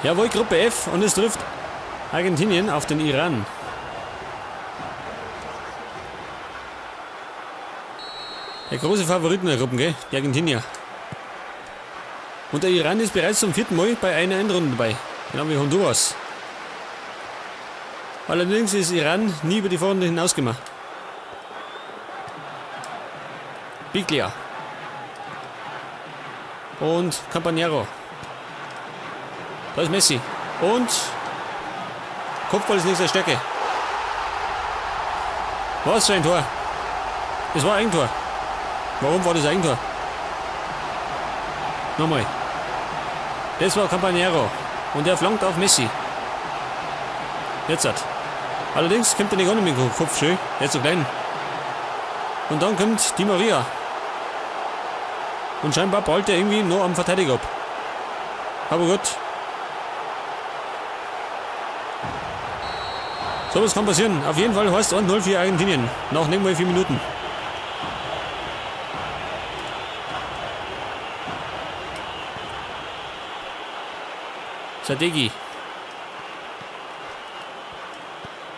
Jawohl, Gruppe F und es trifft Argentinien auf den Iran. Der große Favorit in der Gruppe, gell? Die Argentinier. Und der Iran ist bereits zum vierten Mal bei einer Endrunde dabei. Genau wie Honduras. Allerdings ist Iran nie über die Vorrunde hinausgekommen. Biglia. Und Campanero. Da ist Messi. Und Kopfball ist nicht seine Stärke. Was für ein Tor. Das war ein Eigentor. Warum war das ein Eigentor? Nochmal. Das war Campanero. Und er flankt auf Messi. Jetzt hat. Allerdings kommt er nicht an mit dem Kopf schön. Er ist so klein. Und dann kommt Di Maria. Und scheinbar prallt er irgendwie noch am Verteidiger ab. Aber gut. So was kann passieren. Auf jeden Fall heißt 1-0 für Argentinien. Nach nicht mal 4 Minuten. Sadeghi.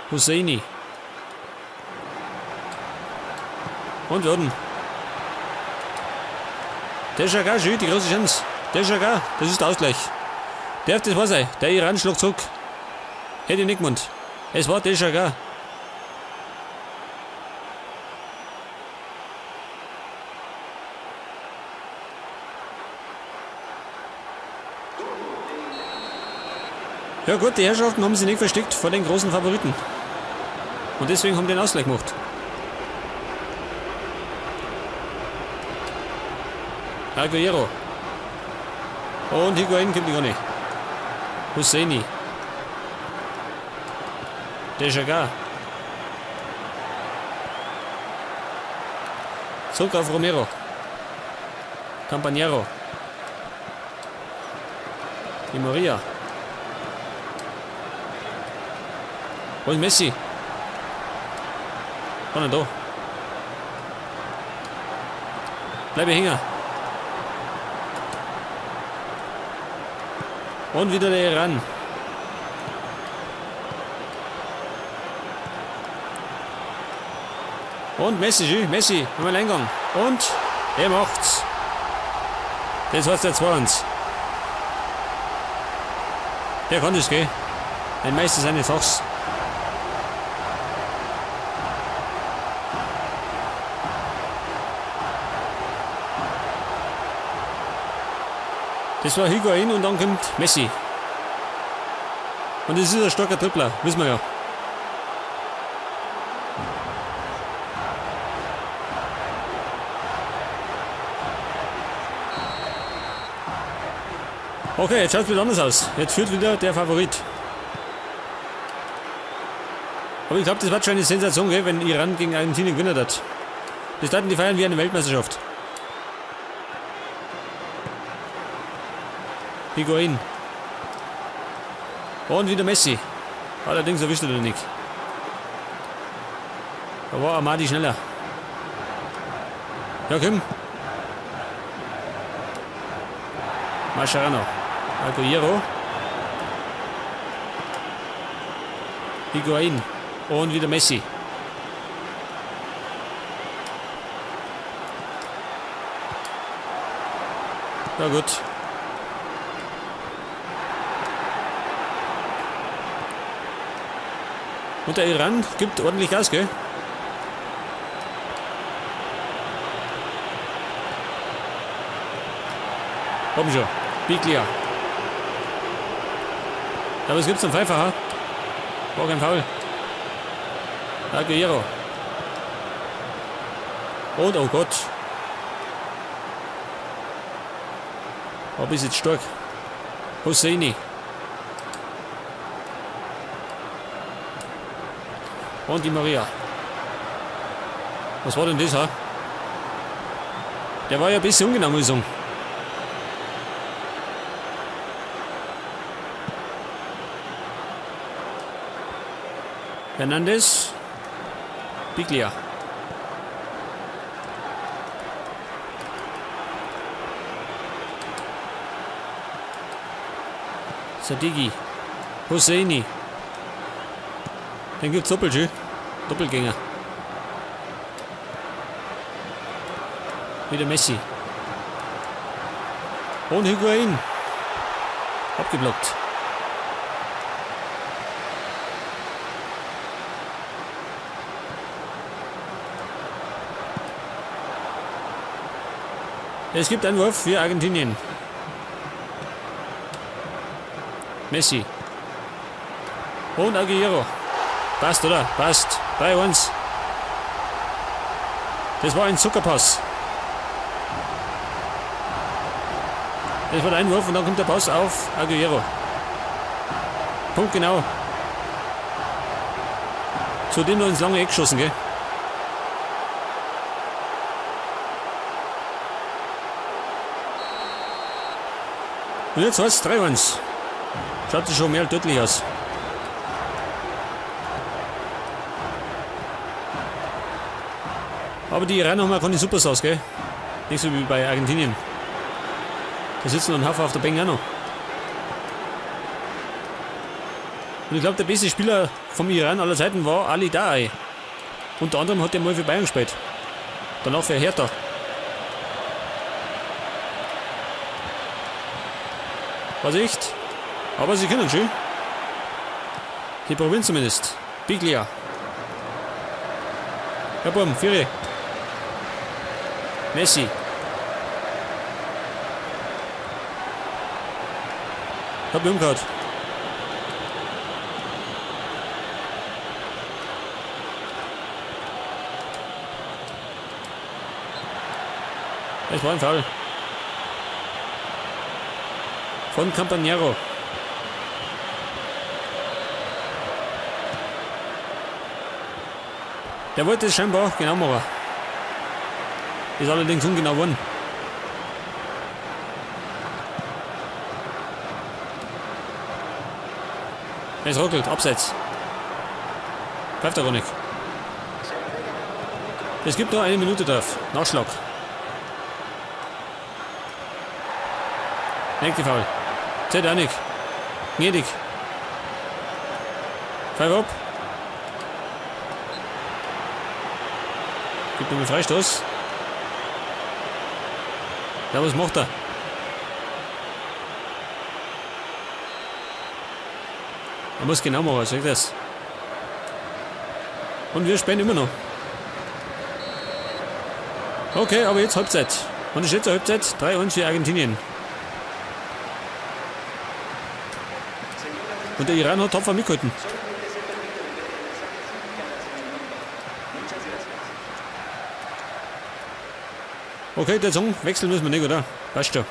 Husseini. Und Würden. Deschaga, schön, die große Chance. Deschaga, das ist der Ausgleich. Darf das wahr sein? Der Iran schlägt zurück. Hätte ich nicht gemeint. Es war Deschaga. Ja gut, die Herrschaften haben sich nicht versteckt vor den großen Favoriten. Und deswegen haben die den Ausgleich gemacht. Aguero. Und Higuain kommt gar nicht. Husseini. Dejaga. Zurück auf Romero. Campagnaro. Di Maria. Wo ist Messi? War nicht da. Bleibe hängen. Und wieder der Iran. Und Messi, Messi, im Alleingang. Und er macht's. Das war's der 2-1. Der kann das, gell? Ein Meister seines Fachs. Das war Higuain und dann kommt Messi. Und das ist ein starker Dribbler, wissen wir ja. Okay, jetzt schaut es wieder anders aus. Jetzt führt wieder der Favorit. Aber ich glaube, das wird schon eine Sensation, gell, wenn Iran gegen Argentinien gewinnen hat. Das sollten die feiern wie eine Weltmeisterschaft. Higuain. Und wieder Messi. Allerdings erwischt er den nicht. Da war Amadi schneller. Ja, komm. Mascherano. Aguero. Higuain. Und wieder Messi. Na gut. Und der Iran gibt ordentlich Gas, gell? Komm schon. Biglia. Ja, was gibt's zum Pfeifer, ha? War kein Foul. Aguero. Und, oh Gott. Aber ist jetzt stark. Hosseini. Und die Maria. Was war denn das, ha? Der war ja ein bisschen ungenau, muss ich sagen. Hernandez. Biglia. Sadigi. Hosseini. Den gibt's doppelt, schön. Doppelgänger. Wieder Messi. Und Higuain. Abgeblockt. Es gibt einen Wurf für Argentinien. Messi. Und Aguero. Passt, oder? Passt. 3-1. Das war ein Zuckerpass. Das war der Einwurf und dann kommt der Pass auf Aguero. Punkt genau. Zudem noch ins lange Eck geschossen, gell? Und jetzt heißt es 3-1. Schaut sich schon mehr deutlich aus. Aber die Iraner haben auch keine Superstars, gell? Nicht so wie bei Argentinien. Da sitzen noch ein Haufen auf der Bank auch noch. Und ich glaube, der beste Spieler vom Iran aller Zeiten war Ali Daei. Unter anderem hat er mal für Bayern gespielt. Danach für Hertha. Vorsicht. Aber sie können schön. Die probieren zumindest. Biglia. Ja, Buben, Viere. Messi. Hat mich umgehauen. Es war ein Foul. Von Campanero. Der wollte es scheinbar genau machen. Ist allerdings ungenau geworden. Es ruckelt, abseits. Pfeift er gar nicht. Es gibt noch eine Minute drauf. Nachschlag. Nächste Foul. Zählt auch nicht. Gnädig. Pfeif ab. Gibt noch einen Freistoß. Ja, was macht er? Er muss genau machen, sag das. Und wir spielen immer noch. Okay, aber jetzt Halbzeit. Und es steht zur Halbzeit 3-1 für Argentinien. Und der Iran hat tapfer mitgehalten. Okay, der Song wechseln müssen wir nicht, oder? Passt schon.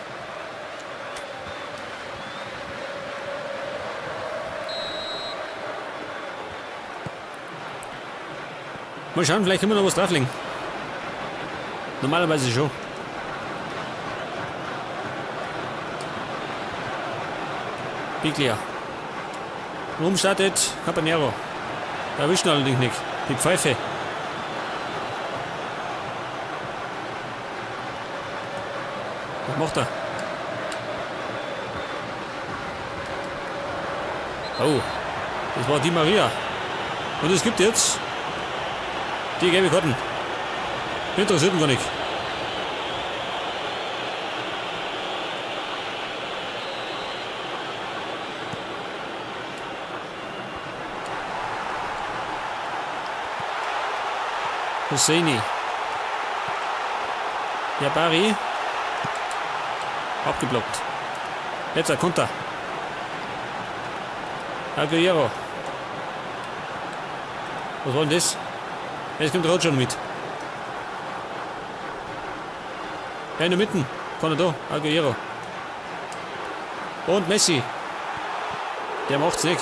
Mal schauen, vielleicht können wir noch was drauflegen. Normalerweise schon. Biglia. Rum startet Campanero. Erwischen allerdings nicht. Die Pfeife. Was macht er? Oh, das war die Maria. Und es gibt jetzt die gelbe Karten. Interessiert mich gar nicht. Hosseini. Jabari. Abgeblockt. Jetzt ein Konter. Aguero. Was war denn das? Jetzt kommt Roger mit. Ja, in der Mitte. Kann er da. Aguero. Und Messi. Der macht's nicht.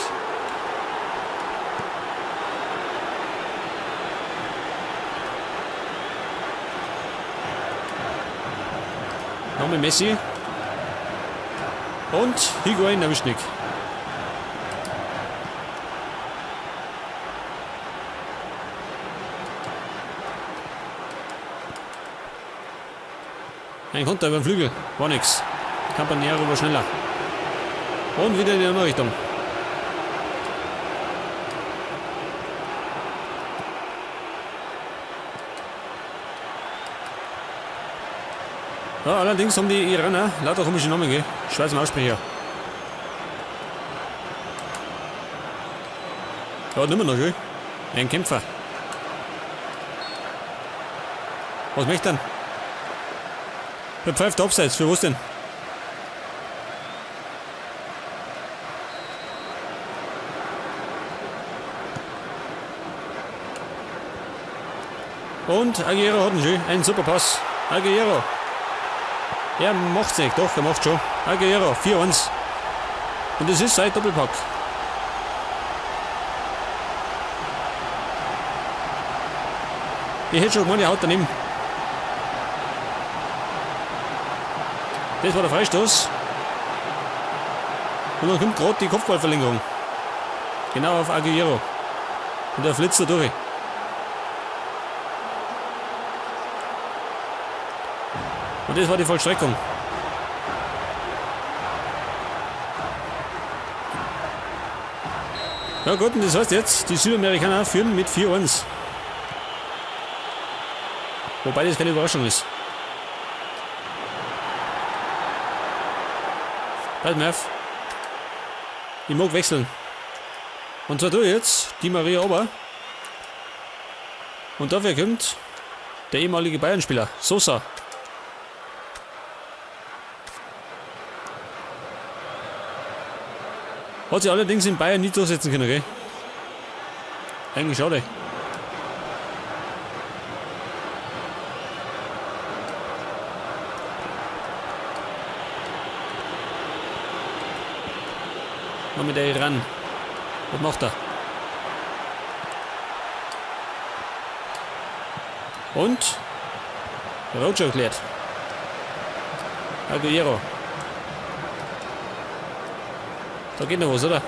Nochmal Messi. Und Higuain erwischt nicht. Ein Konter über den Flügel. War nix. Campanero war schneller. Und wieder in die andere Richtung. Ja, allerdings haben die Iraner lauter komische Namen, gell? Schwer zum Aussprechen. Ja, nimmer noch, gell? Ein Kämpfer. Was möchte denn? Der pfeift Abseits, für was denn? Und Aguero hat ihn schön. Ein super Pass. Aguero. Er macht's nicht. Doch, er macht schon. Aguero, 4-1. Und es ist sein Doppelpack. Ich hätte schon gemeint, er haut daneben. Das war der Freistoß. Und dann kommt gerade die Kopfballverlängerung. Genau auf Aguero. Und er flitzt da durch. Und das war die Vollstreckung. Ja gut, und das heißt jetzt, die Südamerikaner führen mit 4-1. Wobei das keine Überraschung ist. Pass mal auf. Ich mag wechseln. Und zwar du jetzt, die Maria Ober. Und dafür kommt der ehemalige Bayern-Spieler, Sosa. Hat sich allerdings in Bayern nicht durchsetzen können, gell? Eigentlich schade. Noch mit der Iran. Was macht er? Und Rojo klärt. Aguero. Da geht noch was, oder?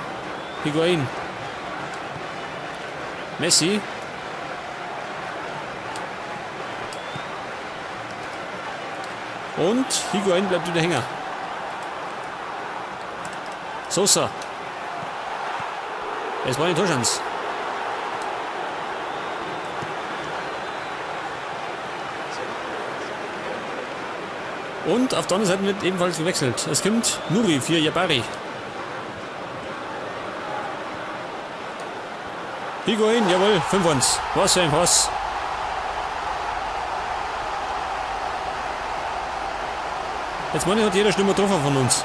Higuain. Messi. Und Higuain bleibt wieder hängen. Sosa. Es war eine Torchance. Und auf der anderen Seite wird ebenfalls gewechselt. Es kommt Nuri für Jabari. Higuain, jawohl, 5-1. Was für ein Pass. Jetzt meine ich, hat jeder Stürmer getroffen von uns.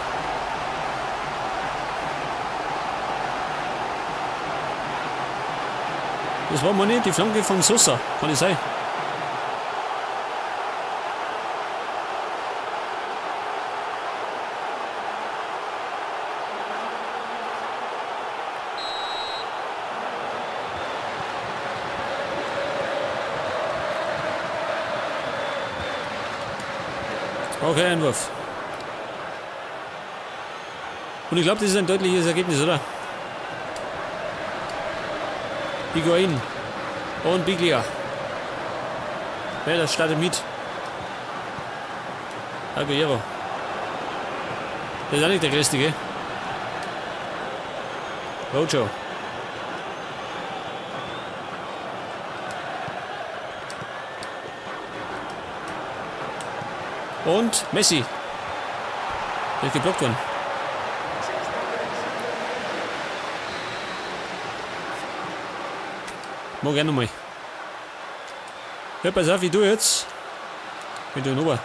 Das war meine die Flanke von Sosa, kann ich sein. Okay, Einwurf. Und ich glaube, das ist ein deutliches Ergebnis, oder? Higuain und Biglia. Ja, das startet mit. Aguero. Das ist auch nicht der Größte, gell? Rojo. Und Messi. Der ist geblockt worden. Mag ich auch nochmal. Ja, pass auf, ich tu jetzt. Ich tu ihn runter.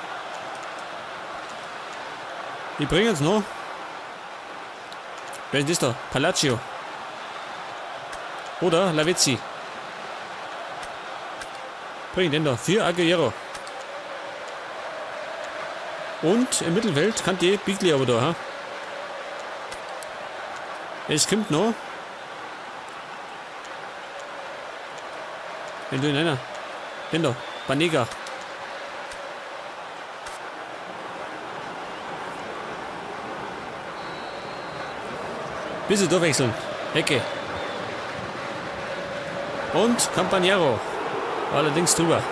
Ich bring jetzt noch. Wer ist das da? Palaccio. Oder Lavezzi. Bring den da. Für Aguero. Und im Mittelfeld kann die Bigli aber da, ha? Es kommt noch. Wenn du in einer. Den da. Banega. Bisschen durchwechseln. Ecke. Und Campagnaro. Allerdings drüber.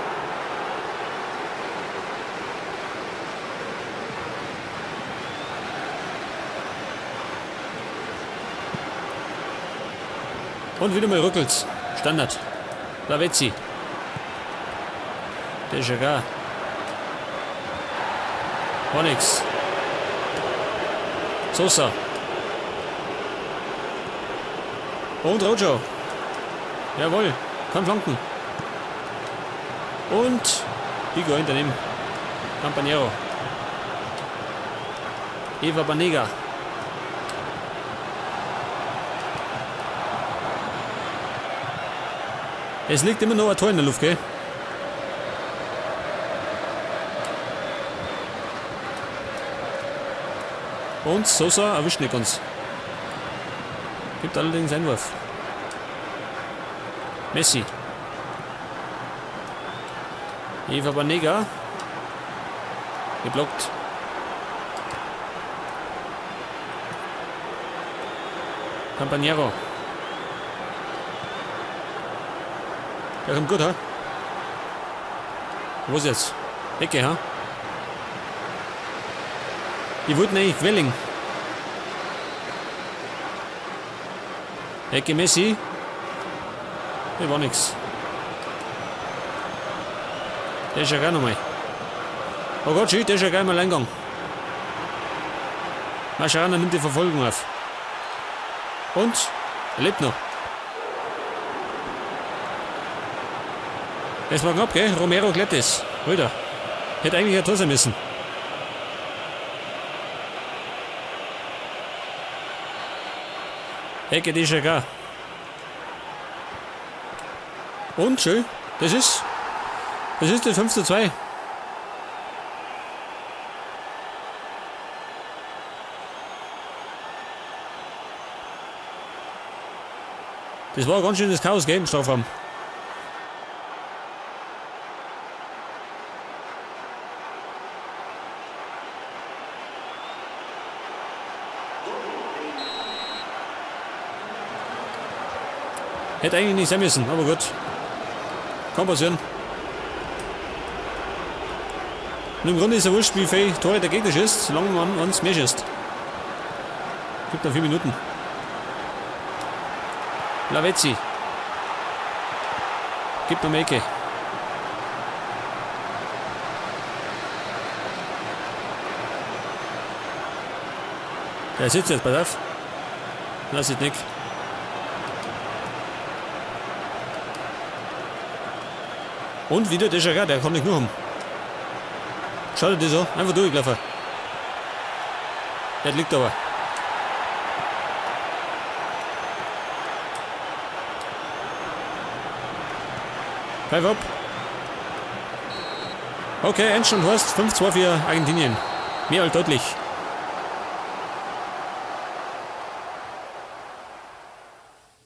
Und wieder mal ruckelt's. Standard. Lavezzi. Dejaga. War nix. Sosa. Und Rojo. Jawohl. Kann flanken. Und Igor hinter ihm. Campanero. Eva Banega. Es liegt immer noch ein Tor in der Luft, gell? Und Sosa erwischt nicht ganz. Gibt allerdings Einwurf. Messi. Eva Banega. Geblockt. Campanero. Der kommt gut, ha? Wo ist jetzt? Ecke, ha? Die wollten eigentlich Quelling. Ecke Messi. Der war nix. Der ist ja gar nochmal. Oh Gott, schön, der ist ja gar mal Eingang. Mascherano nimmt die Verfolgung auf. Und er lebt noch. Es war knapp, gell? Romero klärt es. Alter. Hätte eigentlich ein Tor sein müssen. Ecke Dejaga. Und schön. Das ist. Das ist das 5:2. Das war ein ganz schönes Chaos, gell, im Strafraum. Hätte eigentlich nicht sein müssen, aber gut. Kann passieren. Und im Grunde ist ja wurscht, wie viel Tore der Gegner schießt, solange man uns mehr schießt. Gibt noch 4 Minuten. Lavezzi. Gibt noch Ecke. Der sitzt jetzt, pass auf. Lass ich nicht. Und wieder Dejaga, der kommt nicht nur um. Schau dir das an, einfach durchgelaufen. Der liegt aber. Pfeif ab. Okay, Endstand heißt 5-2 für Argentinien. Mehr als deutlich.